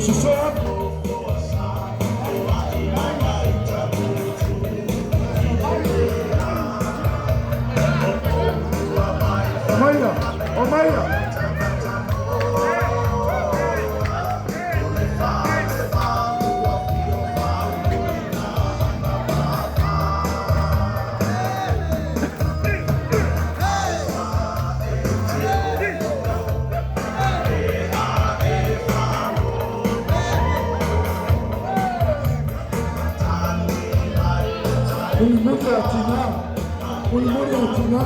Sosoa atu. Omaia, omaia. Mulimuli a tina. Mulimuli a tina.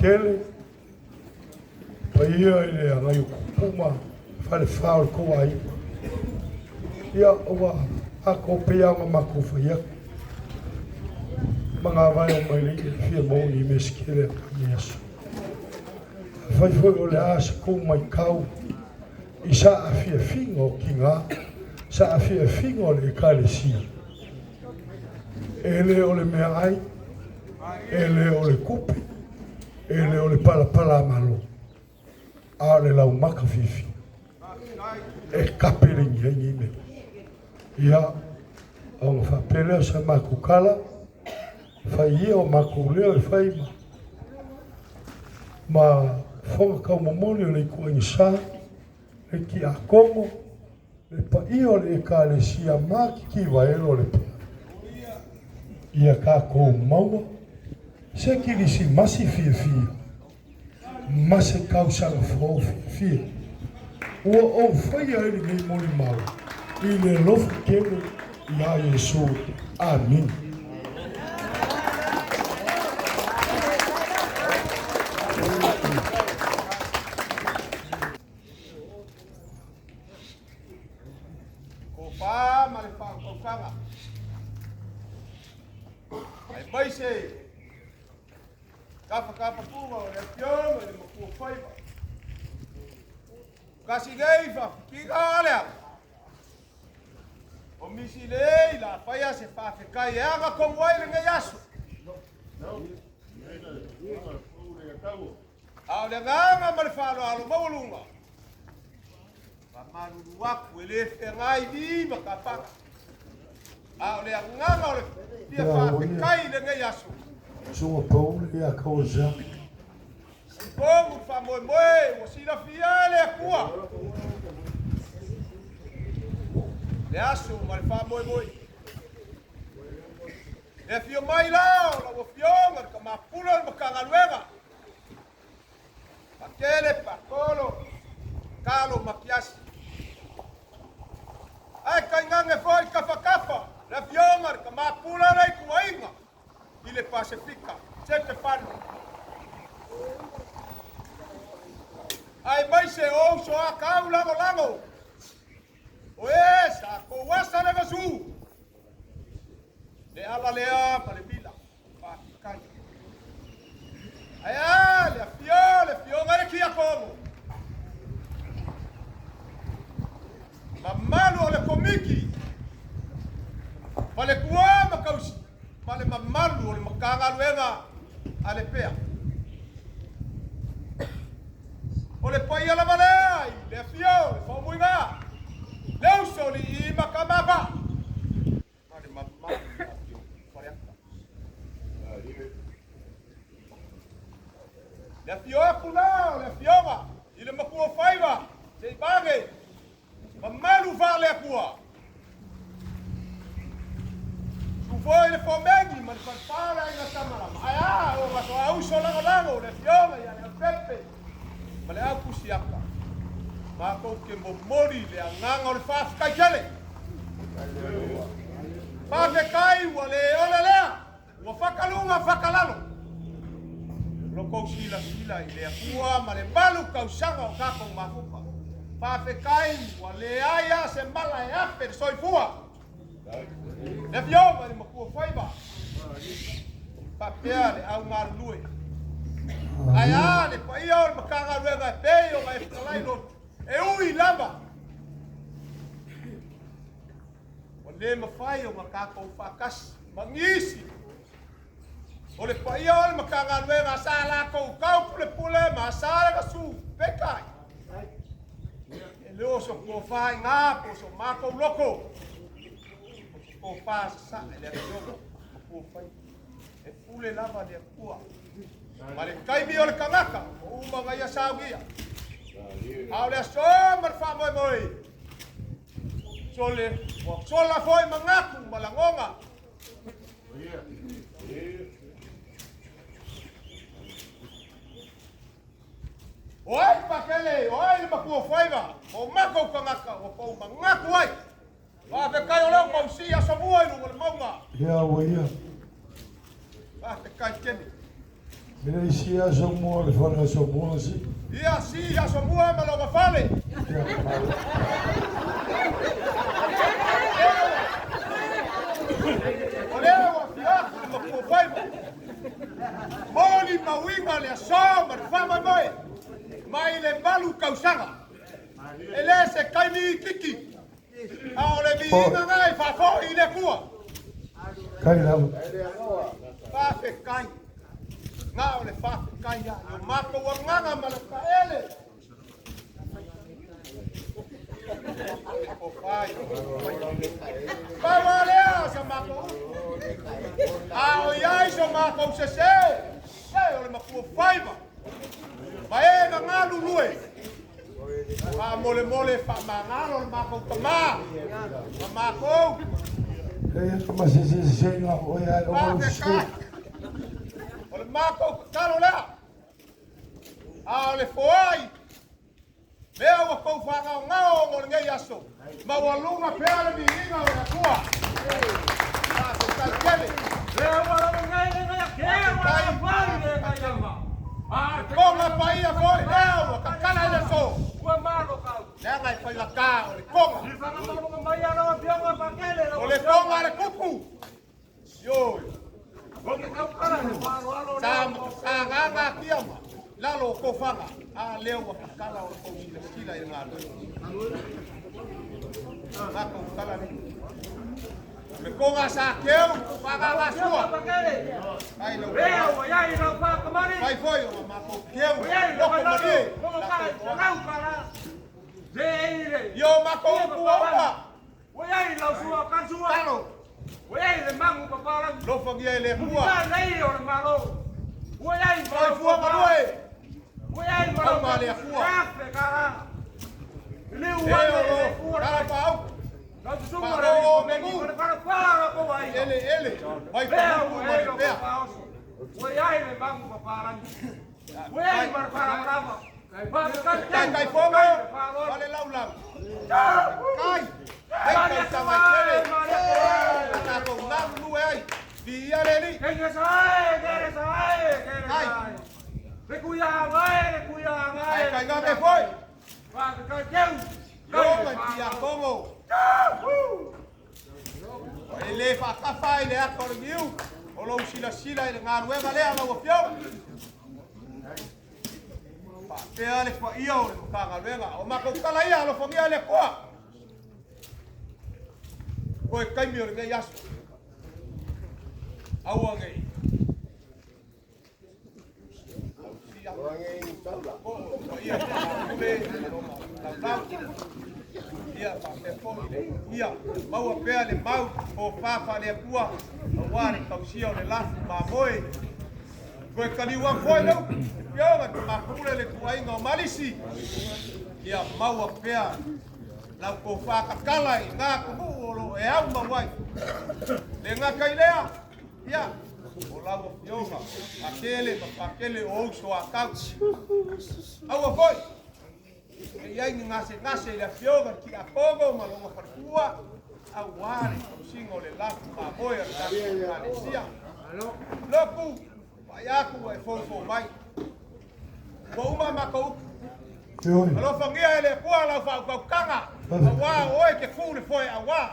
Pakele, paia i le Agaiokupu ma Falefa o le tou aiga. Ia, ua matou pei lava ona matou fai atu, magavae o mai le fia maua ni mea se tele a lenei aso. Afai foi o le a se tou matau i saafiafiga o tina, saafiafiga o le Ekalesia, e le o le meaai, e le o le tupe, e le o le palapalamalo, a o le laumata fiafia e tape lagi ai nei mea. Ia, ona faapea lea o sa matou tala, fai ia o matou leo e fai ma fofoga taumomoli o le ituaiga sa, le tiakono, le paia o le Ekalesia Matitiva elo o le pea. Ia tatou maua se kerisimasi fiafia ma se tausaga fou fiafia. Ua ou faia ai lenei molimau i le alofa tele ia Iesu. Amina. Tofa ma le faautautaga. Aemaise tafatafafuga o le afioga i le Matua Faiva. Kasi nei faafitiga lea. O misi lei la faia se faafetai e aga tonu ai lenei aso. A o le agaga ma le faaaloalo maualuga, faamalulu atu e le feagai ni ma tapaga. A o le agaga o le fia faafetai i lenei aso. Susuga Paul ia Kauza. Pomu faamoemoe ua silafia e le Atua. Le aso ma le faamoemoe. Le afio mai la o lau afioga le Kamapula o le Matagaluega. Pakele, Pakolo, Kalo Makiasi. Ae kaigage foi kafakafa le afioga le Kamapula le ituaiga i le Pasefika, Setefano. Aemaise o uso a kau lagolago. O e sa kou asa le vasu. Le ala lea ma le mila. Faafetai. Ae a le afio, le afioga i le Tiakono. Mamalu o le komiti. Faletua ma tausi. Ma le mamalu o le Matagaluega a le Pea. O le paia lava lea i le afio, le faumuiga, le uso lii ma kamapa. Ma le mamalu i le afio, Faleata. Le afio atu la o le afioga i le Matua Faiva, Seivage, mamalu faale-Atua. Su foi le fomegi ma le falefa o le aiga Tamalama. Ae a o gaso a uso lagolago le afioga ia Leaupepe ma le au Pusiaka. Matou te momoli le agaga o le faafetai tele. Faafetai ua le ole lea, ua fakaluga fakalalo. Lo kou silasila i le Atua ma le malu tausaga o tatou mafuta. Faafetai ua leai a se mala e afe le soifua. Le afioga i le Matua Faiva, faapea le au galulue. Ae a le paia o le Matagaluega e pei ona e fetalai lotu, e ui lava. Ua le mafai ona tatou faatasi ma nisi o le paia o le Matagaluega sa latou tau pulepule ma sa le gasu. Peitai, e le o so tofa i ngā po so mākou loko. O se tofa sasaa i le afioga Matua Faiva. E pule lava le Atua. Ma le taimi o le tagata, o uma na ia saunia. A o le aso ma le faamoemoe, sole, ua sola foi manatu ma lagona. O ai Pakele, o ai le Matua Faiva, o matou tagata ua tou manatu ai. Faafetai o lea ua mausi aso mua i luga o le mauga. Ia ua ia. Faafetai tele. Me le isi aso mua le fale aso mua si. Ia si aso mua ma lona fale. Ia, malo. O lea ua afio atu le Mapuafaiva, molimauina le aso ma le faamoemoe mai le 8 tausaga. E le se taimi itiiti, a o le viiga lena e faafoi i le Atua. Kai lava. Faafetai, na o le faafetai lava i o matou agaga ma le taele. Pau lava lea o sa matou upu, a o i ai so matou sese, se o le matua faiva ma e na galulue faamolemole faamagalo le matou tama ma matou. E ia ma se se se nga o ia o mau se. Faafetai, o le matou tatalo lea, a o le foai mea ua tou faagaogao mo lenei aso, maualuga pea le viiga o le Atua. Faafetai tele. Koga paia foi lea ua tatala i le aso, leaga e faigata o le koga. O le koga a le tupu. Ioe. Sa sagaga atia ma lalo o tofaga, a lea ua tatala o le tou silasila i le galuega. Matou tala lea. O le koga sa keu, fagaga sua. Ai lau fai foi o matou keu, loko malie. Io matou upu ua uma. Talo. Lofagia e le Atua. Soifua galue. Tauma le Atua. E o lo tala paau. Paalo o menu. Ele ele. Mai pahuku ma le pea. Kai kai fogo. Ma le laulau. Kai. Hei tausaga e tele. A tatou galulue ai. Viia le Alii. Kai. Ai kai gage foi. Ioga i Tiakono. E le faatafa ai le ata o le niu o lou silasila i le galuega lea lau afioga. Faapea le paia o le Matagaluega. O matou tala ia alofagia e le Atua. Toe taimi o lenei aso. Aua nei. Ia faapea foi le ia maua pea le mau tofa faale-Atua aua le tausia o le lafu mamoe. Toe taliu atu foi le upu afioga i le Tama Pule le ituaiga o Malisi, ia maua pea lau tofa tatala i na atunuu o lo o e au mau ai. Le gata i lea, ia, o lau afioga Pakele ma Pakele o uso a tau. Aua foi, ne i ai ni gasegase i le afioga i le Tiakono ma lona faletua, aua le tausiga o le lafu mamoe a le tatou Ekalesia. Loku, vaai atu ua e foufou mai. Ua uma a matou upu. Ioe. Alofagia e le Atua lau faautautaga, aua o oe te tu le foe aua.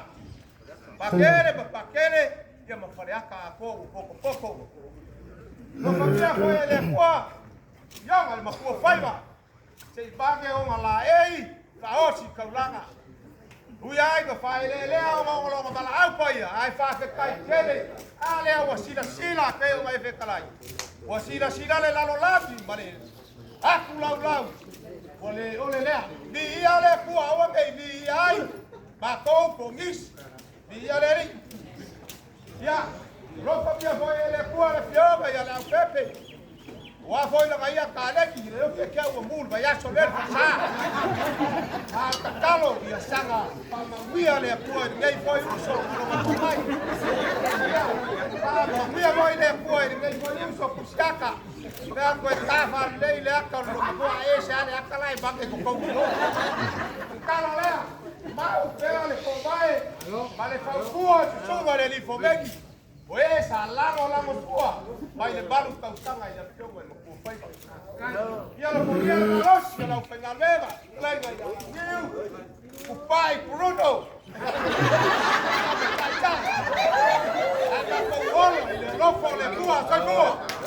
Pakele ma Pakele, ia ma Faleata atoa ua potopoto. Alofagia foi e le Atua, ioga le matua faiva, se i vage ona laei, faaosi i taulaga. Ui ai ma faaeleelea ona ogologa valaau paia, ae faafetai tele, a lea ua silasila pei ona e fetalai. Ua silasila le lalolagi ma le atu laulau, ua le ole lea. Viia le Atua, aua ne i viia ai matou po o nisi. Viia le Alii. Ia, alofagia foi e le Atua le afioga ia Leaupepe. Ua foi lana ia kaleki, le ofi e ke ua mu le vaiaso lea le fasa. A o tatalo ia saga faamanuia le Atua i lenei foi uso ma lona tomai. Ia, faamanuia foi le Atua i lenei foi uso Pusiaka. Mea koe tafa lelei le ata o le lomatua e se ale ata la e make totonu i o. Tatalo lea, mau pea le foovae ma le fautua i susuga i le alii fomeni. O e sa lagolago sua mai le 8 tausaga i le afioga i le Ia lofogia le malosi o le aufaigaluega, fetalaiga ia Launiu, Tupai Bruno. Taitai. Ae tatou ola i le alofa o le Atua. Soifua.